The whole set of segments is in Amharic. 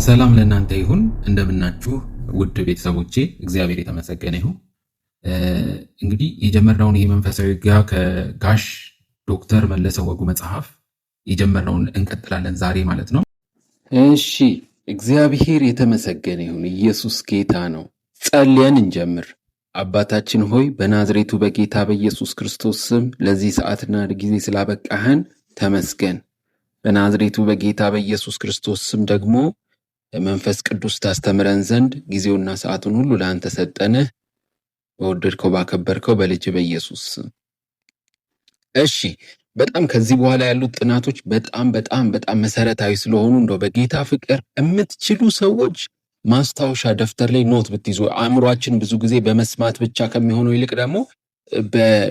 ሰላም ለእናንተ ይሁን። እንደምናችሁ ውድ ቤተሰቦቼ፣ እግዚአብሔር የተመሰገነ ይሁን። እንግዲህ የጀመርነውን ይሄ መንፈሳዊ ውጊያ ከጋሽ ዶክተር መለሰ ወጉ መጽሐፍ የጀመርነውን እንቀጥላለን ዛሬ ማለት ነው። እሺ፣ እግዚአብሔር የተመሰገነ ይሁን። ኢየሱስ ጌታ ነው። ጸልየን እንጀምር። አባታችን ሆይ፣ በናዝሬቱ በጌታ በኢየሱስ ክርስቶስ ስም ለዚህ ሰዓትና ጊዜ ስላበቃህን ተመስገን። በናዝሬቱ በጌታ በኢየሱስ ክርስቶስ ስም ደግሞ መንፈስ ቅዱስ ታስተምረን ዘንድ ጊዜውና ሰዓቱን ሁሉ ለአንተ ሰጠንህ። በወደድከው ባከበርከው በልጅህ በኢየሱስ ስም። እሺ፣ በጣም ከዚህ በኋላ ያሉት ጥናቶች በጣም በጣም በጣም መሰረታዊ ስለሆኑ እንደው በጌታ ፍቅር የምትችሉ ሰዎች ማስታወሻ ደብተር ላይ note ብትይዙ፣ አእምሯችን ብዙ ጊዜ በመስማት ብቻ ከሚሆነው ይልቅ ደግሞ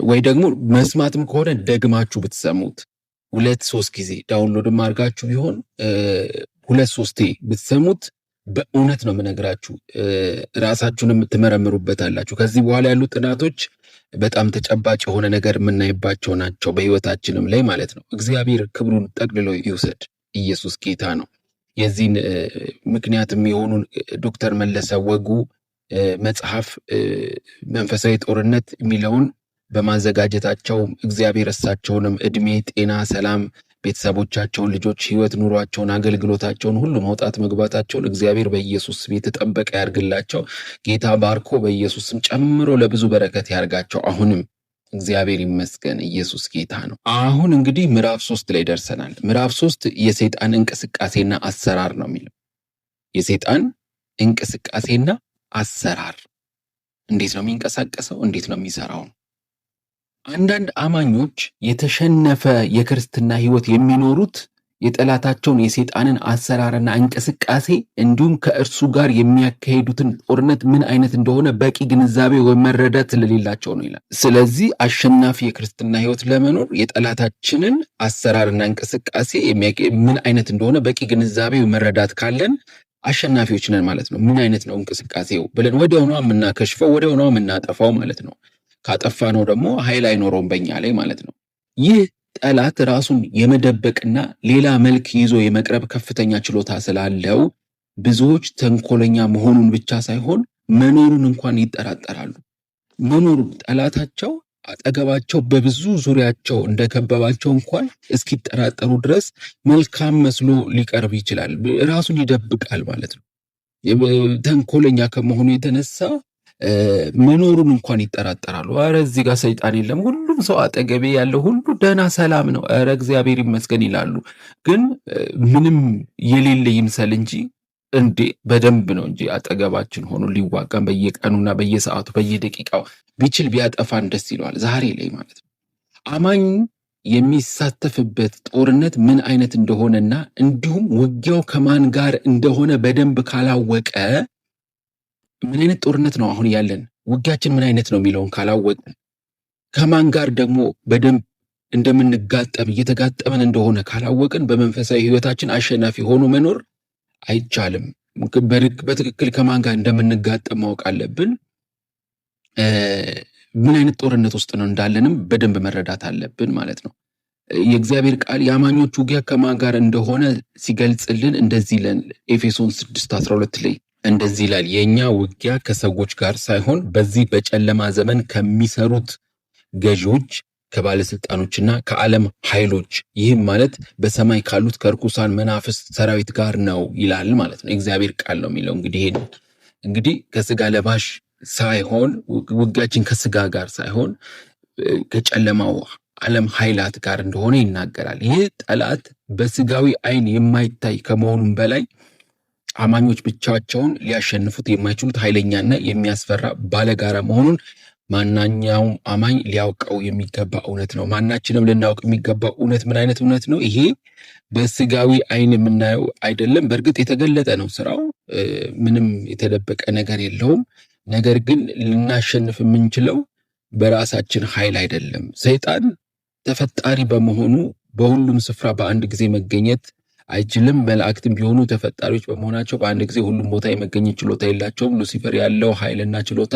ወይ ደግሞ መስማትም ከሆነ ደግማችሁ ብትሰሙት፣ ሁለት ሶስት ጊዜ download ም አድርጋችሁ ቢሆን ሁለት ሶስቴ ብትሰሙት፣ በእውነት ነው የምነግራችሁ፣ ራሳችሁን የምትመረምሩበት አላችሁ። ከዚህ በኋላ ያሉት ጥናቶች በጣም ተጨባጭ የሆነ ነገር የምናይባቸው ናቸው፣ በህይወታችንም ላይ ማለት ነው። እግዚአብሔር ክብሩን ጠቅልሎ ይውሰድ። ኢየሱስ ጌታ ነው። የዚህን ምክንያት የሚሆኑ ዶክተር መለሰ ወጉ መጽሐፍ መንፈሳዊ ጦርነት የሚለውን በማዘጋጀታቸው እግዚአብሔር እሳቸውንም እድሜ፣ ጤና፣ ሰላም፣ ቤተሰቦቻቸውን፣ ልጆች፣ ህይወት፣ ኑሯቸውን፣ አገልግሎታቸውን ሁሉ፣ መውጣት መግባታቸውን እግዚአብሔር በኢየሱስ ስም የተጠበቀ ያርግላቸው። ጌታ ባርኮ በኢየሱስ ስም ጨምሮ ለብዙ በረከት ያርጋቸው። አሁንም እግዚአብሔር ይመስገን። ኢየሱስ ጌታ ነው። አሁን እንግዲህ ምዕራፍ 3 ላይ ደርሰናል። ምዕራፍ 3 የሰይጣን እንቅስቃሴና አሰራር ነው የሚለው። የሰይጣን እንቅስቃሴና አሰራር፣ እንዴት ነው የሚንቀሳቀሰው? እንዴት ነው የሚሰራው? አንዳንድ አማኞች የተሸነፈ የክርስትና ህይወት የሚኖሩት የጠላታቸውን የሰይጣንን አሰራርና እንቅስቃሴ እንዲሁም ከእርሱ ጋር የሚያካሂዱትን ጦርነት ምን አይነት እንደሆነ በቂ ግንዛቤ ወይም መረዳት ስለሌላቸው ነው ይላል። ስለዚህ አሸናፊ የክርስትና ህይወት ለመኖር የጠላታችንን አሰራርና እንቅስቃሴ ምን አይነት እንደሆነ በቂ ግንዛቤ መረዳት ካለን አሸናፊዎች ነን ማለት ነው። ምን አይነት ነው እንቅስቃሴው ብለን ወዲያውኑ የምናከሽፈው፣ ወዲያውኑ የምናጠፋው ማለት ነው። ካጠፋነው ደግሞ ኃይል አይኖረውም በእኛ ላይ ማለት ነው። ይህ ጠላት ራሱን የመደበቅና ሌላ መልክ ይዞ የመቅረብ ከፍተኛ ችሎታ ስላለው ብዙዎች ተንኮለኛ መሆኑን ብቻ ሳይሆን መኖሩን እንኳን ይጠራጠራሉ። መኖሩን፣ ጠላታቸው አጠገባቸው በብዙ ዙሪያቸው እንደከበባቸው እንኳን እስኪጠራጠሩ ድረስ መልካም መስሎ ሊቀርብ ይችላል። ራሱን ይደብቃል ማለት ነው። ተንኮለኛ ከመሆኑ የተነሳ መኖሩን እንኳን ይጠራጠራሉ። ኧረ እዚህ ጋር ሰይጣን የለም፣ ሁሉም ሰው አጠገቤ ያለው ሁሉ ደህና ሰላም ነው፣ ኧረ እግዚአብሔር ይመስገን ይላሉ። ግን ምንም የሌለ ይምሰል እንጂ፣ እንዴ፣ በደንብ ነው እንጂ አጠገባችን ሆኖ ሊዋጋን በየቀኑና በየሰዓቱ በየደቂቃው ቢችል ቢያጠፋን ደስ ይለዋል። ዛሬ ላይ ማለት ነው። አማኝ የሚሳተፍበት ጦርነት ምን አይነት እንደሆነና እንዲሁም ውጊያው ከማን ጋር እንደሆነ በደንብ ካላወቀ፣ ምን አይነት ጦርነት ነው አሁን ያለን፣ ውጊያችን ምን አይነት ነው የሚለውን ካላወቅን፣ ከማን ጋር ደግሞ በደንብ እንደምንጋጠም፣ እየተጋጠመን እንደሆነ ካላወቅን በመንፈሳዊ ሕይወታችን አሸናፊ ሆኖ መኖር አይቻልም። በትክክል ከማን ጋር እንደምንጋጠም ማወቅ አለብን። ምን አይነት ጦርነት ውስጥ ነው እንዳለንም በደንብ መረዳት አለብን ማለት ነው። የእግዚአብሔር ቃል የአማኞች ውጊያ ከማን ጋር እንደሆነ ሲገልጽልን እንደዚህ ይላል። ኤፌሶን 6:12 ላይ እንደዚህ ይላል፣ የእኛ ውጊያ ከሰዎች ጋር ሳይሆን በዚህ በጨለማ ዘመን ከሚሰሩት ገዢዎች፣ ከባለስልጣኖችና ከዓለም ኃይሎች፣ ይህም ማለት በሰማይ ካሉት ከርኩሳን መናፍስት ሰራዊት ጋር ነው ይላል ማለት ነው። የእግዚአብሔር ቃል ነው የሚለው። እንግዲህ ይሄን እንግዲህ ከስጋ ለባሽ ሳይሆን፣ ውጊያችን ከስጋ ጋር ሳይሆን ከጨለማው ዓለም ኃይላት ጋር እንደሆነ ይናገራል። ይህ ጠላት በስጋዊ ዓይን የማይታይ ከመሆኑም በላይ አማኞች ብቻቸውን ሊያሸንፉት የማይችሉት ኃይለኛና የሚያስፈራ ባለጋራ መሆኑን ማናኛውም አማኝ ሊያውቀው የሚገባ እውነት ነው። ማናችንም ልናውቅ የሚገባ እውነት ምን አይነት እውነት ነው? ይሄ በስጋዊ ዓይን የምናየው አይደለም። በእርግጥ የተገለጠ ነው ስራው፣ ምንም የተደበቀ ነገር የለውም። ነገር ግን ልናሸንፍ የምንችለው በራሳችን ኃይል አይደለም። ሰይጣን ተፈጣሪ በመሆኑ በሁሉም ስፍራ በአንድ ጊዜ መገኘት አይችልም። መላእክትም ቢሆኑ ተፈጣሪዎች በመሆናቸው በአንድ ጊዜ ሁሉም ቦታ የመገኘት ችሎታ የላቸውም። ሉሲፈር ያለው ኃይልና ችሎታ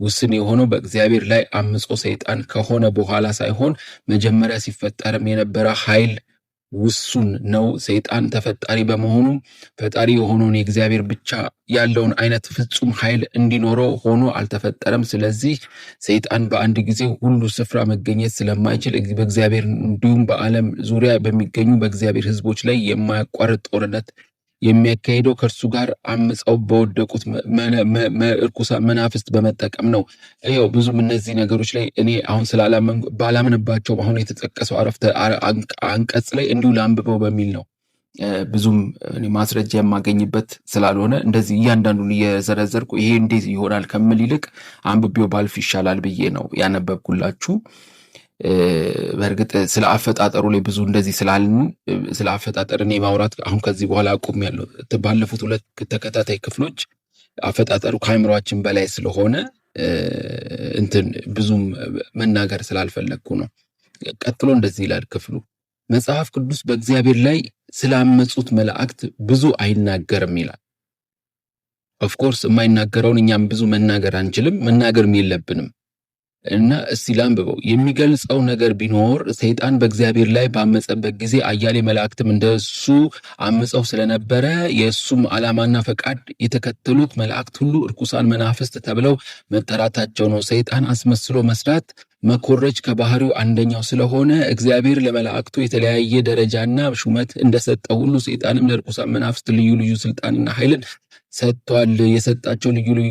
ውስን የሆነው በእግዚአብሔር ላይ አምጾ ሰይጣን ከሆነ በኋላ ሳይሆን መጀመሪያ ሲፈጠርም የነበረ ኃይል ውሱን ነው። ሰይጣን ተፈጣሪ በመሆኑ ፈጣሪ የሆነውን የእግዚአብሔር ብቻ ያለውን አይነት ፍጹም ኃይል እንዲኖረው ሆኖ አልተፈጠረም። ስለዚህ ሰይጣን በአንድ ጊዜ ሁሉ ስፍራ መገኘት ስለማይችል በእግዚአብሔር እንዲሁም በዓለም ዙሪያ በሚገኙ በእግዚአብሔር ሕዝቦች ላይ የማያቋርጥ ጦርነት የሚያካሂደው ከእርሱ ጋር አምፀው በወደቁት እርኩሳን መናፍስት በመጠቀም ነው። ይኸው ብዙም እነዚህ ነገሮች ላይ እኔ አሁን ባላምንባቸው አሁን የተጠቀሰው አረፍተ አንቀጽ ላይ እንዲሁ ላንብበው በሚል ነው። ብዙም ማስረጃ የማገኝበት ስላልሆነ እንደዚህ እያንዳንዱን እየዘረዘርኩ ይሄ እንዴት ይሆናል ከምል ይልቅ አንብቤው ባልፍ ይሻላል ብዬ ነው ያነበብኩላችሁ። በእርግጥ ስለ አፈጣጠሩ ላይ ብዙ እንደዚህ ስላልን ስለ አፈጣጠር እኔ ማውራት አሁን ከዚህ በኋላ አቁሜያለሁ። ባለፉት ሁለት ተከታታይ ክፍሎች አፈጣጠሩ ከአእምሯችን በላይ ስለሆነ እንትን ብዙም መናገር ስላልፈለግኩ ነው። ቀጥሎ እንደዚህ ይላል ክፍሉ። መጽሐፍ ቅዱስ በእግዚአብሔር ላይ ስላመጹት መላእክት ብዙ አይናገርም ይላል። Of course የማይናገረውን እኛም ብዙ መናገር አንችልም፣ መናገርም የለብንም። እና እስቲ ላንብበው። የሚገልጸው ነገር ቢኖር ሰይጣን በእግዚአብሔር ላይ ባመፀበት ጊዜ አያሌ መላእክትም እንደሱ አምፀው ስለነበረ የእሱም ዓላማና ፈቃድ የተከተሉት መላእክት ሁሉ እርኩሳን መናፍስት ተብለው መጠራታቸው ነው። ሰይጣን አስመስሎ መስራት መኮረጅ ከባህሪው አንደኛው ስለሆነ እግዚአብሔር ለመላእክቱ የተለያየ ደረጃና ሹመት እንደሰጠው ሁሉ ሰይጣንም ለርኩሳን መናፍስት ልዩ ልዩ ስልጣንና ኃይልን ሰጥቷል። የሰጣቸው ልዩ ልዩ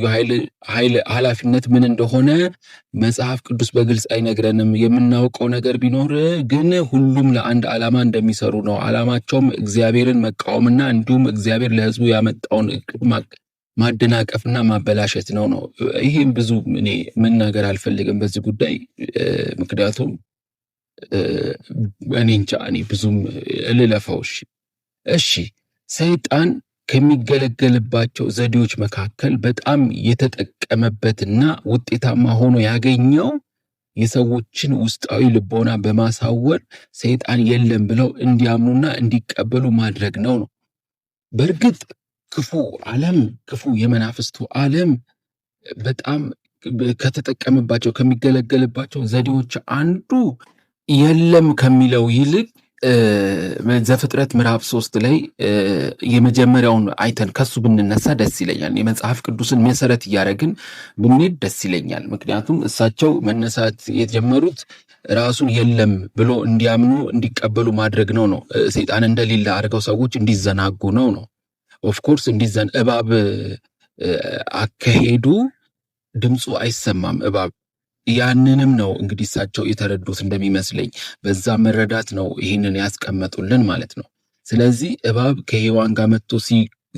ኃይል ኃላፊነት ምን እንደሆነ መጽሐፍ ቅዱስ በግልጽ አይነግረንም። የምናውቀው ነገር ቢኖር ግን ሁሉም ለአንድ ዓላማ እንደሚሰሩ ነው። ዓላማቸውም እግዚአብሔርን መቃወምና እንዲሁም እግዚአብሔር ለሕዝቡ ያመጣውን እቅድ ማደናቀፍና ማበላሸት ነው። ይህም ብዙ እኔ መናገር አልፈልግም በዚህ ጉዳይ፣ ምክንያቱም እኔ እንጃ፣ እኔ ብዙም ልለፈው። እሺ፣ ሰይጣን ከሚገለገልባቸው ዘዴዎች መካከል በጣም የተጠቀመበትና ውጤታማ ሆኖ ያገኘው የሰዎችን ውስጣዊ ልቦና በማሳወር ሰይጣን የለም ብለው እንዲያምኑና እንዲቀበሉ ማድረግ ነው። በእርግጥ ክፉ ዓለም፣ ክፉ የመናፍስቱ ዓለም በጣም ከተጠቀመባቸው ከሚገለገልባቸው ዘዴዎች አንዱ የለም ከሚለው ይልቅ ዘፍጥረት ምዕራፍ 3 ላይ የመጀመሪያውን አይተን ከሱ ብንነሳ ደስ ይለኛል። የመጽሐፍ ቅዱስን መሰረት እያደረግን ብንሄድ ደስ ይለኛል። ምክንያቱም እሳቸው መነሳት የጀመሩት ራሱን የለም ብሎ እንዲያምኑ እንዲቀበሉ ማድረግ ነው። ሰይጣን እንደሌለ አድርገው ሰዎች እንዲዘናጉ ነው። Of course እንዲዘን እባብ አካሄዱ ድምፁ አይሰማም እባብ፣ ያንንም ነው እንግዲህ እሳቸው የተረዱት እንደሚመስለኝ፣ በዛ መረዳት ነው ይህንን ያስቀመጡልን ማለት ነው። ስለዚህ እባብ ከሔዋን ጋር መጥቶ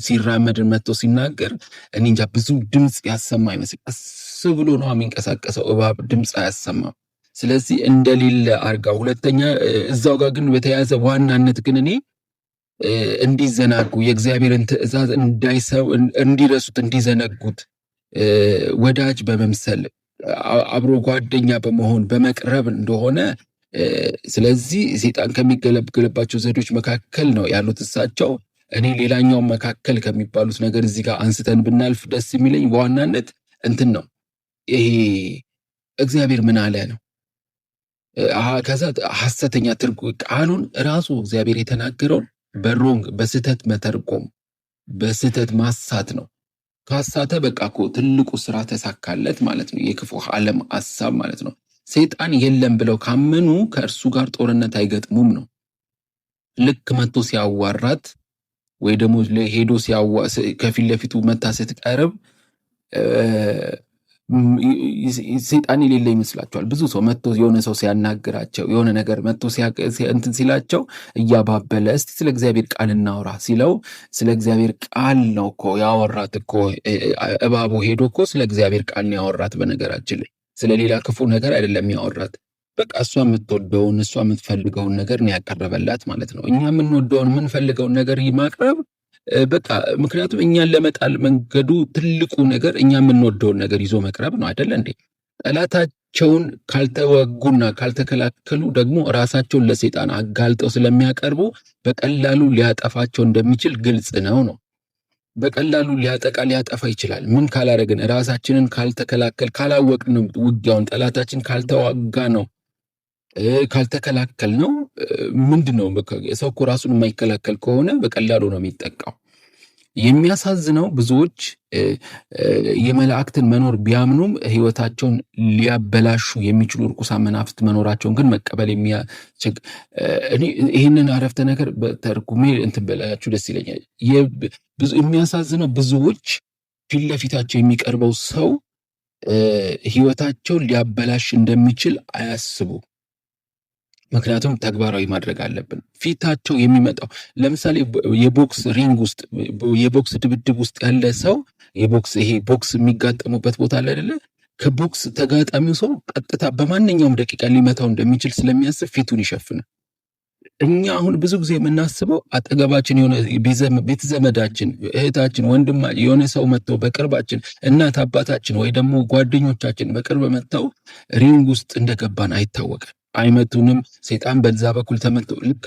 ሲራመድ፣ መጥቶ ሲናገር እኔ እንጃ ብዙ ድምፅ ያሰማ አይመስል፣ ቀስ ብሎ ነው የሚንቀሳቀሰው። እባብ ድምፅ አያሰማም። ስለዚህ እንደሌለ አርጋ፣ ሁለተኛ እዛው ጋር ግን በተያያዘ ዋናነት ግን እኔ እንዲዘናጉ፣ የእግዚአብሔርን ትእዛዝ እንዳይሰው እንዲረሱት፣ እንዲዘነጉት ወዳጅ በመምሰል፣ አብሮ ጓደኛ በመሆን በመቅረብ እንደሆነ፣ ስለዚህ ሰይጣን ከሚገለገልባቸው ዘዴዎች መካከል ነው ያሉት እሳቸው። እኔ ሌላኛው መካከል ከሚባሉት ነገር እዚህ ጋር አንስተን ብናልፍ ደስ የሚለኝ በዋናነት እንትን ነው፣ ይሄ እግዚአብሔር ምን አለ ነው። ከዛ ሐሰተኛ ትርጉም፣ ቃሉን ራሱ እግዚአብሔር የተናገረውን በ wrong በስህተት መተርጎም፣ በስህተት ማሳት ነው። ካሳተ በቃ እኮ ትልቁ ስራ ተሳካለት ማለት ነው። የክፉ ዓለም ሀሳብ ማለት ነው። ሰይጣን የለም ብለው ካመኑ ከእርሱ ጋር ጦርነት አይገጥሙም ነው። ልክ መጥቶ ሲያዋራት ወይ ደግሞ ሄዶ ከፊት ለፊቱ መታ ስትቀርብ ሰይጣን የሌለ ይመስላቸዋል። ብዙ ሰው መጥቶ የሆነ ሰው ሲያናግራቸው፣ የሆነ ነገር መጥቶ እንትን ሲላቸው፣ እያባበለ እስቲ ስለ እግዚአብሔር ቃል እናውራ ሲለው፣ ስለ እግዚአብሔር ቃል ነው እኮ ያወራት እኮ፣ እባቡ ሄዶ እኮ ስለ እግዚአብሔር ቃል ነው ያወራት። በነገራችን ላይ ስለ ሌላ ክፉ ነገር አይደለም ያወራት። በቃ እሷ የምትወደውን፣ እሷ የምትፈልገውን ነገር ነው ያቀረበላት ማለት ነው። እኛ የምንወደውን የምንፈልገውን ነገር ማቅረብ በቃ፣ ምክንያቱም እኛን ለመጣል መንገዱ ትልቁ ነገር እኛ የምንወደውን ነገር ይዞ መቅረብ ነው፣ አይደለ እንዴ? ጠላታቸውን ካልተወጉና ካልተከላከሉ ደግሞ ራሳቸውን ለሰይጣን አጋልጠው ስለሚያቀርቡ በቀላሉ ሊያጠፋቸው እንደሚችል ግልጽ ነው። በቀላሉ ሊያጠቃ ሊያጠፋ ይችላል። ምን ካላረግን፣ ራሳችንን ካልተከላከል፣ ካላወቅን ውጊያውን፣ ጠላታችን ካልተዋጋ ነው። ካልተከላከል ነው ምንድን ነው ሰው እኮ ራሱን የማይከላከል ከሆነ በቀላሉ ነው የሚጠቃው። የሚያሳዝነው ብዙዎች የመላእክትን መኖር ቢያምኑም ሕይወታቸውን ሊያበላሹ የሚችሉ እርኩሳን መናፍስት መኖራቸውን ግን መቀበል ይህንን አረፍተ ነገር ተርጉሜ እንትን በላችሁ ደስ ይለኛል። የሚያሳዝነው ብዙዎች ፊት ለፊታቸው የሚቀርበው ሰው ሕይወታቸውን ሊያበላሽ እንደሚችል አያስቡ። ምክንያቱም ተግባራዊ ማድረግ አለብን። ፊታቸው የሚመጣው ለምሳሌ የቦክስ ring ውስጥ፣ የቦክስ ድብድብ ውስጥ ያለ ሰው፣ የቦክስ ይሄ ቦክስ የሚጋጠሙበት ቦታ አለ አይደለ? ከቦክስ ተጋጣሚው ሰው ቀጥታ በማንኛውም ደቂቃ ሊመታው እንደሚችል ስለሚያስብ ፊቱን ይሸፍናል። እኛ አሁን ብዙ ጊዜ የምናስበው አጠገባችን የሆነ ቤተ ዘመዳችን፣ እህታችን፣ ወንድማ የሆነ ሰው መጥተው በቅርባችን እናት አባታችን ወይ ደግሞ ጓደኞቻችን በቅርብ መጥተው ring ውስጥ እንደገባን አይታወቅም። አይመቱንም። ሰይጣን በዛ በኩል ተመቶ ልክ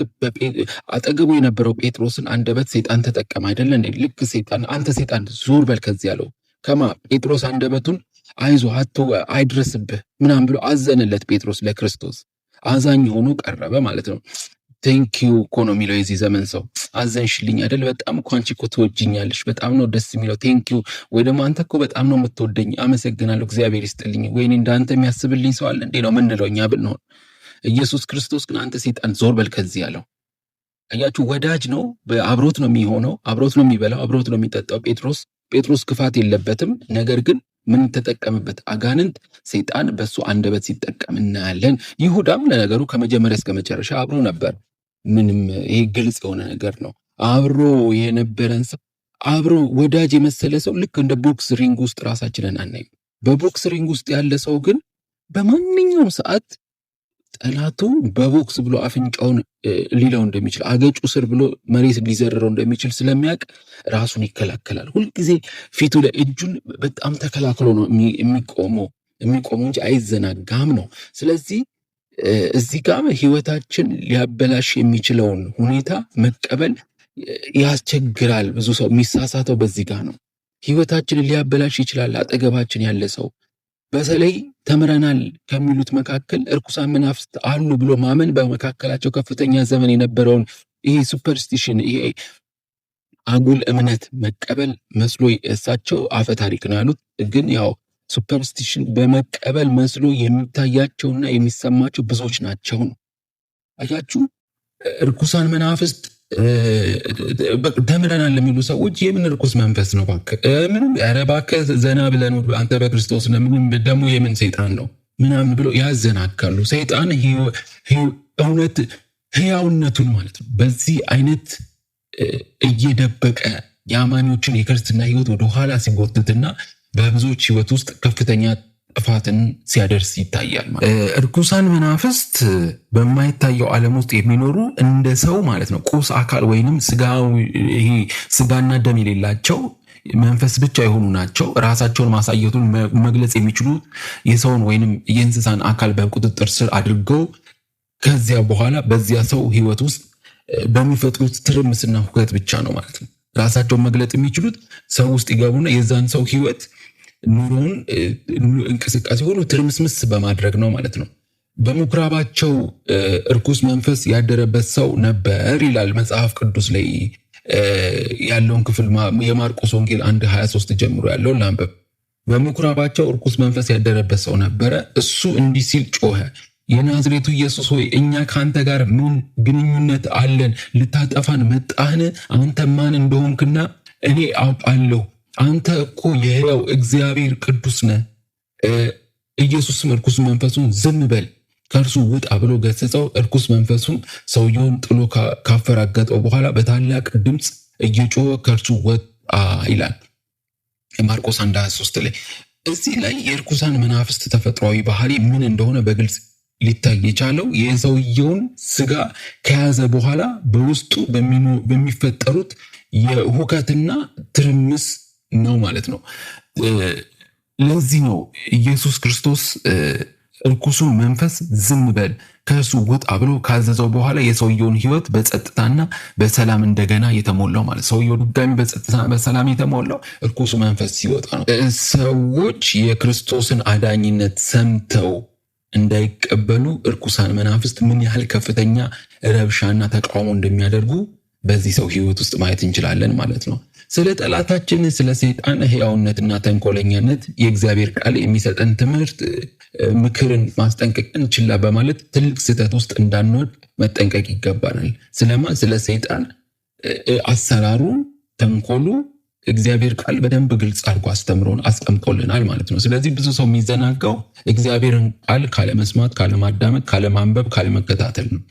አጠገቡ የነበረው ጴጥሮስን አንደበት ሰይጣን ተጠቀመ አይደለ እንዴ? ልክ ሰይጣን አንተ ሰይጣን ዞር በል ከዚህ ያለው ከማ ጴጥሮስ አንደበቱን አይዞ አይድረስብህ ምናምን ብሎ አዘነለት። ጴጥሮስ ለክርስቶስ አዛኝ ሆኖ ቀረበ ማለት ነው። Thank you እኮ ነው የሚለው የዚህ ዘመን ሰው። አዘንሽልኝ አይደል? በጣም እኮ አንቺ እኮ ትወጂኛለሽ፣ በጣም ነው ደስ የሚለው፣ thank you። ወይ ደግሞ አንተ እኮ በጣም ነው የምትወደኝ፣ አመሰግናለሁ፣ እግዚአብሔር ይስጥልኝ፣ ወይኔ እንዳንተ የሚያስብልኝ ሰው አለ እንዴ ነው ምንለው እኛ ብንሆን። ኢየሱስ ክርስቶስ ግን አንተ ሰይጣን ዞር በል ከዚህ ያለው። አያችሁ፣ ወዳጅ ነው፣ አብሮት ነው የሚሆነው፣ አብሮት ነው የሚበላው፣ አብሮት ነው የሚጠጣው። ጴጥሮስ ክፋት የለበትም። ነገር ግን ምን ተጠቀምበት? አጋንንት ሰይጣን በሱ አንደበት ሲጠቀም እናያለን። ይሁዳም ለነገሩ ከመጀመሪያ እስከ መጨረሻ አብሮ ነበር። ምንም ይሄ ግልጽ የሆነ ነገር ነው። አብሮ የነበረን ሰው፣ አብሮ ወዳጅ የመሰለ ሰው ልክ እንደ ቦክስ ring ውስጥ ራሳችንን አናይም። በቦክስ ring ውስጥ ያለ ሰው ግን በማንኛውም ሰዓት ጠላቱ በቦክስ ብሎ አፍንጫውን ሊለው እንደሚችል፣ አገጩ ስር ብሎ መሬት ሊዘርረው እንደሚችል ስለሚያውቅ ራሱን ይከላከላል። ሁልጊዜ ፊቱ ላይ እጁን በጣም ተከላክሎ ነው የሚቆመው እንጂ አይዘናጋም ነው። ስለዚህ እዚህ ጋር ህይወታችን ሊያበላሽ የሚችለውን ሁኔታ መቀበል ያስቸግራል። ብዙ ሰው የሚሳሳተው በዚህ ጋር ነው። ህይወታችንን ሊያበላሽ ይችላል አጠገባችን ያለ ሰው። በተለይ ተምረናል ከሚሉት መካከል እርኩሳን መናፍስት አሉ ብሎ ማመን በመካከላቸው ከፍተኛ ዘመን የነበረውን ይሄ superstition፣ ይሄ አጉል እምነት መቀበል መስሎ እሳቸው አፈ ታሪክ ነው ያሉት። ግን ያው superstition በመቀበል መስሎ የሚታያቸውና የሚሰማቸው ብዙዎች ናቸው ነው። አያችሁ፣ እርኩሳን መናፍስት ተምረናል የሚሉ ሰዎች የምን እርኩስ መንፈስ ነው እባክህ፣ ምንም ኧረ እባክህ ዘና ብለን አንተ በክርስቶስ ነህ፣ ምንም ደግሞ የምን ሰይጣን ነው ምናምን ብሎ ያዘናጋሉ። ሰይጣን እውነት ህያውነቱን ማለት ነው በዚህ አይነት እየደበቀ የአማኞችን የክርስትና ህይወት ወደኋላ ሲጎትትና በብዙዎች ህይወት ውስጥ ከፍተኛ ጥፋትን ሲያደርስ ይታያል። እርኩሳን መናፍስት በማይታየው ዓለም ውስጥ የሚኖሩ እንደ ሰው ማለት ነው ቁስ አካል ወይንም ይሄ ስጋና ደም የሌላቸው መንፈስ ብቻ የሆኑ ናቸው። ራሳቸውን ማሳየቱን መግለጽ የሚችሉ የሰውን ወይንም የእንስሳን አካል በቁጥጥር ስር አድርገው ከዚያ በኋላ በዚያ ሰው ህይወት ውስጥ በሚፈጥሩት ትርምስና ሁከት ብቻ ነው ማለት ነው። ራሳቸውን መግለጥ የሚችሉት ሰው ውስጥ ይገቡና የዛን ሰው ህይወት፣ ኑሮውን፣ እንቅስቃሴ ሁሉ ትርምስምስ በማድረግ ነው ማለት ነው። በምኩራባቸው እርኩስ መንፈስ ያደረበት ሰው ነበር ይላል መጽሐፍ ቅዱስ ላይ ያለውን ክፍል የማርቆስ ወንጌል 1:23 ጀምሮ ያለውን ላንብብ። በምኩራባቸው እርኩስ መንፈስ ያደረበት ሰው ነበረ። እሱ እንዲህ ሲል ጮኸ፣ የናዝሬቱ ኢየሱስ ሆይ፣ እኛ ከአንተ ጋር ምን ግንኙነት አለን? ልታጠፋን መጣህን? አንተ ማን እንደሆንክና እኔ አውቃለሁ። አንተ እኮ የሕያው እግዚአብሔር ቅዱስ ነህ። ኢየሱስም እርኩስ መንፈሱን ዝም በል፣ ከእርሱ ውጣ ብሎ ገሰጸው። እርኩስ መንፈሱም ሰውየውን ጥሎ ካፈራገጠው በኋላ በታላቅ ድምፅ እየጮኸ ከእርሱ ወጣ ይላል ማርቆስ 1:23 ላይ። እዚህ ላይ የእርኩሳን መናፍስት ተፈጥሯዊ ባህሪ ምን እንደሆነ በግልጽ ሊታይ የቻለው የሰውየውን ስጋ ከያዘ በኋላ በውስጡ በሚፈጠሩት የሁከትና ትርምስ ነው ማለት ነው። ለዚህ ነው ኢየሱስ ክርስቶስ እርኩሱን መንፈስ ዝም በል፣ ከእርሱ ውጣ ብሎ ካዘዘው በኋላ የሰውየውን ሕይወት በጸጥታና በሰላም እንደገና የተሞላው ማለት ሰውየው ድጋሚ በጸጥታ በሰላም የተሞላው እርኩሱ መንፈስ ሲወጣ ነው። ሰዎች የክርስቶስን አዳኝነት ሰምተው እንዳይቀበሉ እርኩሳን መናፍስት ምን ያህል ከፍተኛ ረብሻና ተቃውሞ እንደሚያደርጉ በዚህ ሰው ሕይወት ውስጥ ማየት እንችላለን ማለት ነው። ስለ ጠላታችን ስለ ሰይጣን ሕያውነትና ተንኮለኛነት የእግዚአብሔር ቃል የሚሰጠን ትምህርት፣ ምክርን፣ ማስጠንቀቅን ችላ በማለት ትልቅ ስህተት ውስጥ እንዳንወድቅ መጠንቀቅ ይገባናል። ስለማ ስለ ሰይጣን አሰራሩ፣ ተንኮሉ እግዚአብሔር ቃል በደንብ ግልጽ አድርጎ አስተምሮን አስቀምጦልናል ማለት ነው። ስለዚህ ብዙ ሰው የሚዘናጋው እግዚአብሔርን ቃል ካለመስማት፣ ካለማዳመጥ፣ ካለማንበብ፣ ካለመከታተል ነው።